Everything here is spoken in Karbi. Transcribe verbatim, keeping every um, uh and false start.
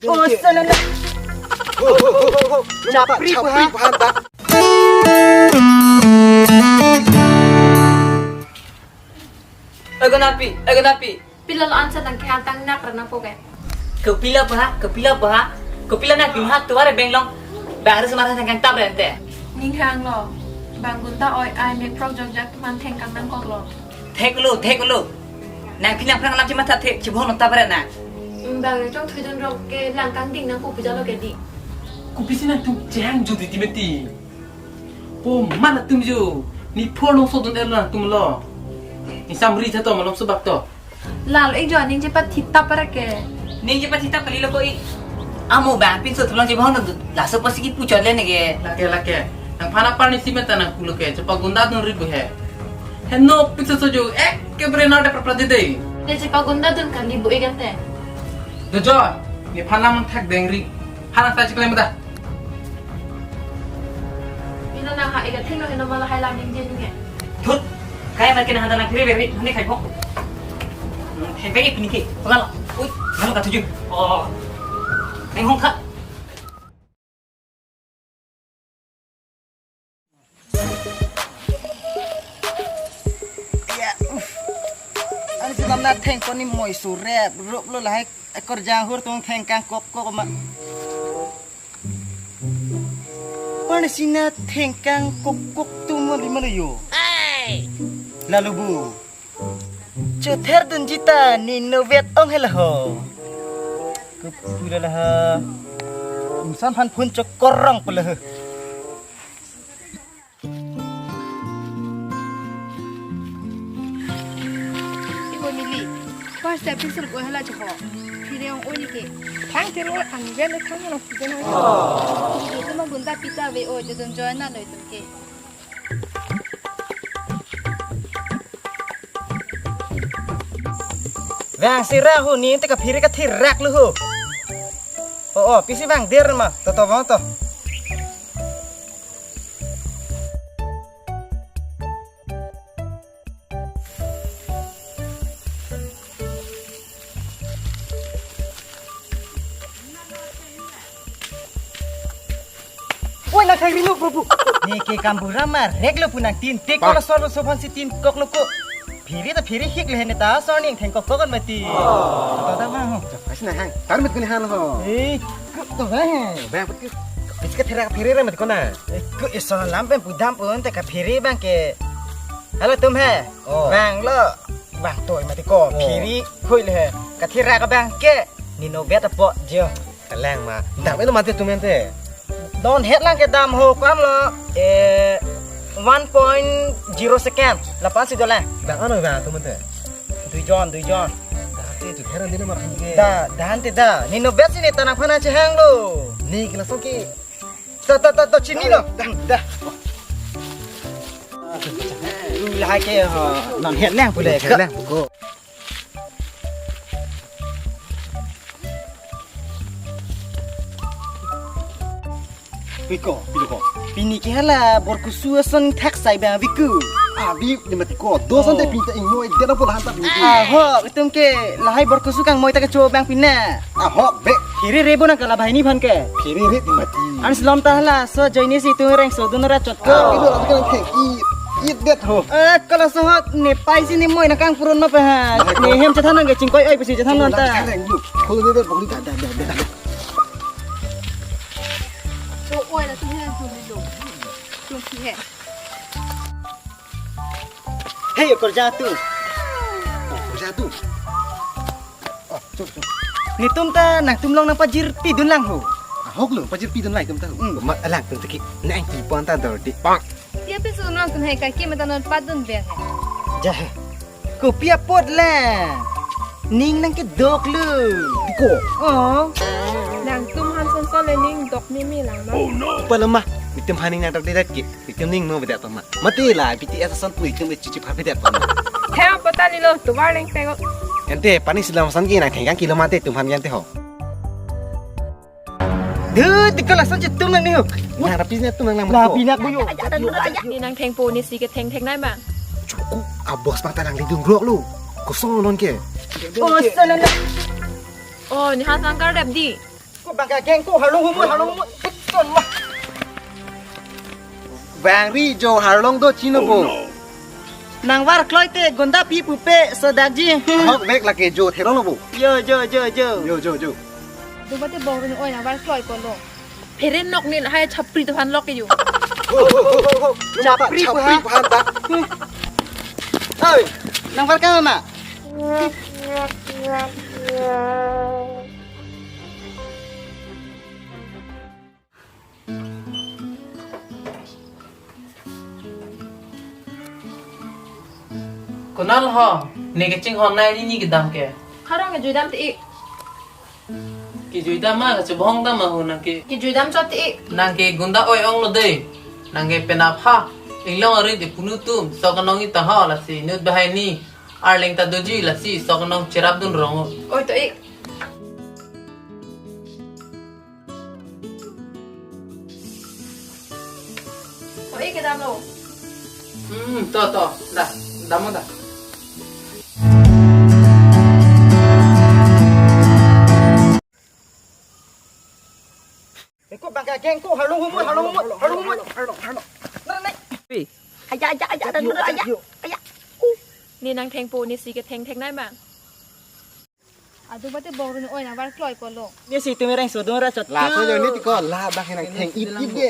Oh, salah na. Ho, ho, ho, ho, ho. Chapri, chapri paham. Paham ta. Ego napi, ego napi. Pilo lo ansa tang kehang tang nak ranang poke. Kopilo pa, kopilo pa, kopilo na pimha tuare benglong. Baru semara tang kang tap rente. Ning hanglo. Bang gunda oi ai me prok jok jak man thengkang nangkoklo. Theklo, theklo. Nang phi nang phrang alam chematha thek, chibon ta pare na. Bang chongthui dunrok ke lang kangding nang kopi jalo ke di. Kopisi nangtum chehang jodi ti meti. Po man atum jo. Ne phone sodun el nangtum lo. Ne samri tha to malom subak to. Lalo ik jo ning chepathitap pare ke. Ning chepathitap kalilo ko ik. Amo bang pinso thulong chibon laso pasi kipu chot le neke. Lake, lake. Nangphan apar ne si meta nangpulo ke, chepa gunda dunri bu he. Heno pinso sojo, eh, ke bre na de prapra de de. Ne chepa gunda dun kali bu ik ante. Dojo, nephan lang mangthak dengri. Phan nang sa cheklem da. Pilo nang ha ik athengno heno ma lahai lam ningje ninge. Thut, kai mar ke nang hada nang phiri beri, hane khai bo. Hai beri pini ke, pengal. Ui, kamu katuju. Oh. Neng hong kha. Ya, uf. Ani si lam na thengkon ne moi surep, rup lo lahai ekor janghur tung thengkang kok kok ma. Pani si na thengkang kok kok tum ma bimano yo. Lalo bu. Chother dunji ta ne novet ong hela ho. Kopilo laha. Insan phan phone chok korong pula ho. Ibu Mili, first episode ko hala chok ho. Phiri ong oi neke. Thang kiro angel thang lo pidena. Itum gunda pita ve o, jodon join na lo itum ke. Bang sira hu ne te kaphiri kathirak lo hu. Oh, oh, pisi bang dir ma. To, to, bang to. Oi, nang thang rino, Prabhu. Neke kambura ma, rek lo pu nang tin, tik ko la solo so phan si tin kok lo ko. Phiri ta phiri hik le ne ta, so ning theng kok kok kan mati. To ta ma ho. Chak pasi na hang. Tar mit ko ne han ho. Eh, ko to ba he. Bang put ke. Pis ke thera phiri ra mit ko na. Eh, ko iso lam pen pudam pun te kaphiri bang ke. Halo tum he. Oh. Bang lo. Bang toi mati ko. Oh. Phiri hui le he. Kathira ka bang ke. Ne novet apo jo. Kalang ma. Dam eno mati tum ente. Don het lang ke dam ho kam lo. Eh, one point zero second. Lapan si dolang. Dam ano bang tum ente. Dui jon, dui jon. Dam te tu heran dina ma pin ke. Da, dan te da. Ne novet si ne tanang phana chehang lo. Ne kila song ke. Ta, ta, ta, ta, chini lo. Dah, dah. Lahai ke, ha, non het lang pule. Het lang ko. Piko, piko. Pini ke hala borkusu ason thak sai ba viku. Abi, ne mati ko. Dosan te pinta ingmo, dera pola hanta pini. Ah, ho, itum ke lahai borkusu kangmoi ta kecho bang pina. Ahok be. Phiri rebo nang kala bahini phan ke. Phiri rit mati. An selom ta hala so joine si tu reng so dun ra chot ko. Ah, itu lagi kan thek i it det ho. Eh, kalau sohot ne pai si ne moi nang kang purun ma pa ha. Ne hem chethan nang ke chingkoi oi pisi chethan non ta. Reng lu. Kalau dia beli da da da da. So oi la tu he tu lo. Tu si he. Hei, korja tu. Oh, korja tu. Oh, chop, chop. Netum ta nangtum long nangpajirpi dun lang ho. Ahok lo, pajirpi dun lang itum ta ho. Hmm. Ma, alang tum tiki, nang ki pon ta dor di. Pak. Dia pe sun lang tum hai kai ki mata non pat dun ber hai. Ja hai. Kopi apot la. Ning nang kedok lo. Diko. Oh. Nangtum han son son le ning dok mimi lang ma. Oh no. Pala ma, netum han ning nang dok di dat ki. Itum ning no bedak pama. Mati la B T S ason pu itum chuchu pha bedak pama. Thea pota lilo, tovar neng pego. Ente pani silam ason ki nang thengkang kilo mati tum han yan te ho. Duh, tikal ason chetum nang ni ho. Nang rapi ne tum nang nang. Rapi nak buyo. Ni nang thengpo ni si ke theng theng nai ma. Chuku, a boss pang ta nang lidung brok lo. Kosong non ke. Oh, salah na. Oh, ne han sangkar dap di. Bang kageng ko, harlong humoi, harlong humoi. Ekdom mah. Bang ri jo harlong do chino bo. Nangvar kloi te gunda pi pupe sodakji. Hok bek lake jo therong lo bo. Jo, jo, jo, jo. Jo, jo, jo. Dumate bong run oi nangvar kloi ko lo. Phere nok nin hai chapri tuhan lok ke jo. Ho, ho, ho, ho, ho. Chapri chapri puhan. Puhan ta. Oi, nangvar ka ma. Konal ho, ne kachinghon nai ni ni kedam ke. Harong kejui dam ti. Kejui dam ma, kachubong dam ma ho nang ke. Kejui dam chot ti. Nang ke gunda oi ong lo de. Nang ke penap ha. Inglong arit ipunu tum, sok anong ita ho lasi, nut bahai ni. Arleng ta doji lasi, sok anong cherap dun rong. Oi to ik. Oi, kedam lo. Hmm, to, to, da, dam da. Eko bang kageng ko, harlong humoi, harlong humoi, harlong humoi, harlong, harlong. Nar nai. Aja, aja, aja, aja, aja, aja. Ne nang thengpo, ne si ketheng theng nai ma. Adu bate bong run oi nangvar kloi ko lo. Ne si tumi reng sodon ra chot. La so jo ni ti ko la bang nang theng it it de.